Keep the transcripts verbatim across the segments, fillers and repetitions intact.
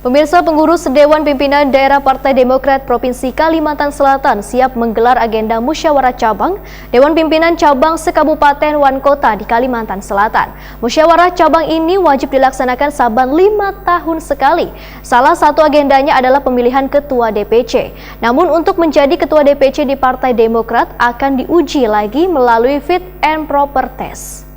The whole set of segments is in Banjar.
Pemirsa, pengurus Dewan Pimpinan Daerah Partai Demokrat Provinsi Kalimantan Selatan siap menggelar agenda musyawarah cabang Dewan Pimpinan Cabang Sekabupaten wan Kota di Kalimantan Selatan. Musyawarah cabang ini wajib dilaksanakan saban lima tahun sekali. Salah satu agendanya adalah pemilihan ketua D P C. Namun, untuk menjadi ketua D P C di Partai Demokrat akan diuji lagi melalui fit and proper test.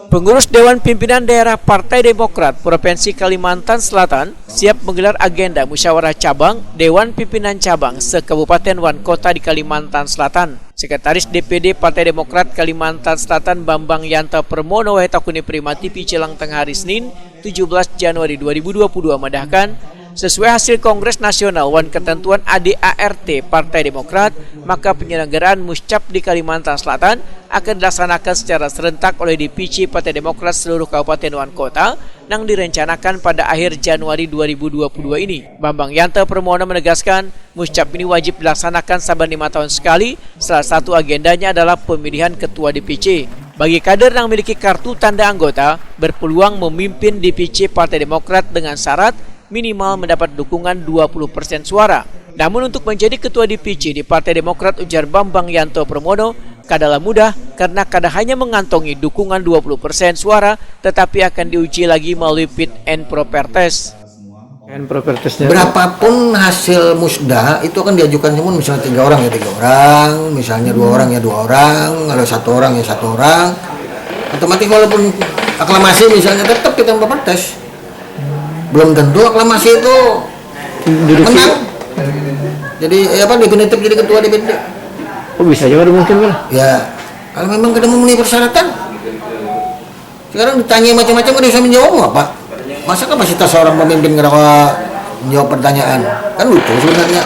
Pengurus Dewan Pimpinan Daerah Partai Demokrat Provinsi Kalimantan Selatan siap menggelar agenda musyawarah cabang Dewan Pimpinan Cabang se-Kabupaten wan Kota di Kalimantan Selatan. Sekretaris D P D Partai Demokrat Kalimantan Selatan Bambang Yanto Permono wahai takuni Prima T V Cilang Tengah hari Senin, tujuh belas Januari dua ribu dua puluh dua madahkan, sesuai hasil Kongres Nasional wan ketentuan A D A R T Partai Demokrat, maka penyelenggaraan Muscap di Kalimantan Selatan akan dilaksanakan secara serentak oleh D P C Partai Demokrat seluruh kabupaten wan kota nang direncanakan pada akhir Januari dua ribu dua puluh dua ini. Bambang Yanto Permono menegaskan, Muscap ini wajib dilaksanakan saban lima tahun sekali, salah satu agendanya adalah pemilihan ketua D P C. Bagi kader yang memiliki kartu tanda anggota, berpeluang memimpin D P C Partai Demokrat dengan syarat minimal mendapat dukungan dua puluh persen suara. Namun, untuk menjadi ketua D P C di Partai Demokrat, ujar Bambang Yanto Permono, kadalah mudah karena kada hanya mengantongi dukungan dua puluh persen suara, tetapi akan diuji lagi melalui fit and proper test. Berapapun hasil musda itu akan diajukan semua, misalnya tiga orang ya tiga orang, misalnya dua orang ya dua orang, kalau satu orang ya satu orang. Otomatis walaupun aklamasi misalnya tetap kita mempertes. Belum tentu aklamasi itu menang. Jadi eh, apa definitif jadi ketua D P D. Oh bisa aja ada mungkin kan? Ya kalau memang kita memenuhi persyaratan. Sekarang ditanya macam-macam kan bisa menjawab apa? Masa kapasitas seorang pemimpin kena menjawab pertanyaan? Kan lucu sebenarnya.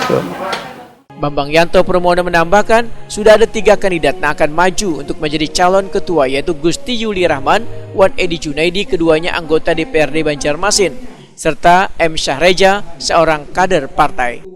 Bambang Yanto Permono menambahkan, sudah ada tiga kandidat yang akan maju untuk menjadi calon ketua, yaitu Gusti Yuli Rahman wan Edi Junaidi, keduanya anggota D P R D Banjarmasin, serta M Syahreja, seorang kader partai.